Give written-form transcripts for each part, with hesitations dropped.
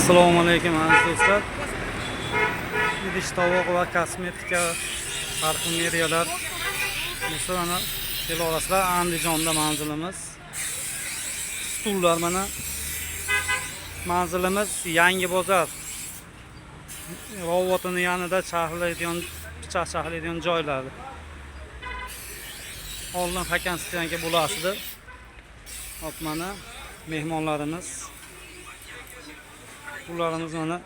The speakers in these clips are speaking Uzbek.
Assalomu alaykum aziz do'stlar. Idish tovoq va kosmetika, parfumeriyalar bo'lsa, mana kela olasizlar. Andijonda manzilimiz. Stullar mana. Manzilimiz Yangi bozor. Robotini yanida charxlaydigan, pichoq charxlaydigan joylari. Oldin hakam стоянка bo'lardi. Hop, mana mehmonlarimiz. Ularimiz mana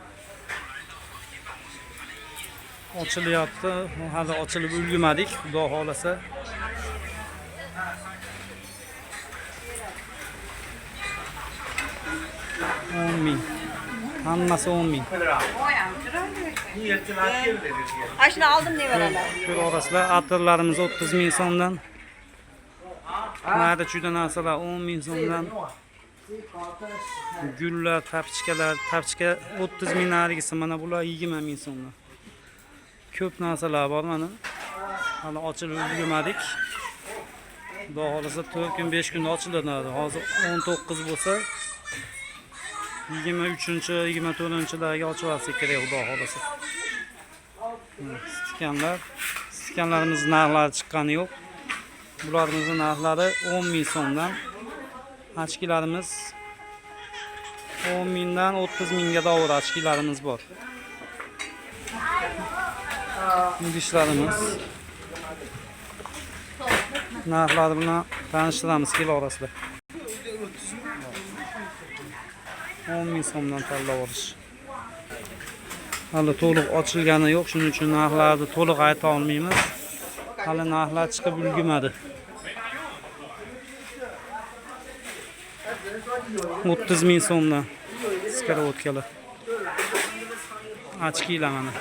ochilyapti. Hali ochilib ulgurmadik, Xudo xohlasa. 10 ming. Hammasi 10 ming. Ha, shuni oldim nevaralar. Ko'ra olasizlar, atirlarimiz 30 ming so'mdan. Mayda chuyda narsalar 10 ming so'mdan. Gullar, tapchkalar, tapchka 30 ming narigisi, mana bular 20 ming so'mdan. Ko'p narsalar bor mana. Hali ochilib ulgurmadik. Xudo xohlasa 4 kun, 5 kunda ochiladi. Hozir 19 bo'lsa, 23, 24-larga ochib olsak kerak, Xudo xohlasa. Stikanlar, stikanlarimiz narxlari chiqqani yo'q. Bularimizni narxlari 10 ming so'mdan. Ochkilarimiz 10 mingdan 30 mingga dovur ochkilarimiz bor. Idishlarimiz narxlari bilan tanishtiramiz, kela orasida. 10 ming so'mdan tanlab olish. Hali to'liq ochilgani yo'q, shuning uchun narxlarni to'liq ayta olmaymiz. Hali narxlar chiqib ulgurmadi. 30 ming so'mdan сковородка lar. Ochkilar mana.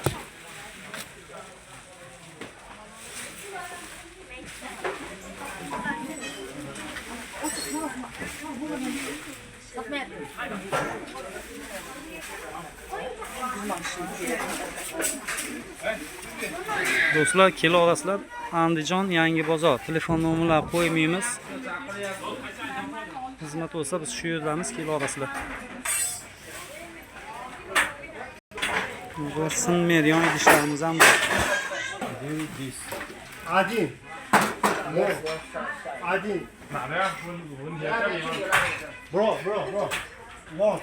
Do'stlar, kela olasizlar. Andijon Yangi bozor. Telefon nomerlar qo'ymaymiz. Xizmat bo'lsa, biz shu yerdamiz, kela olasizlar. Bu sinmaydigan idishlarimiz ham bor. Один. Один. Bro, bro, bro. One.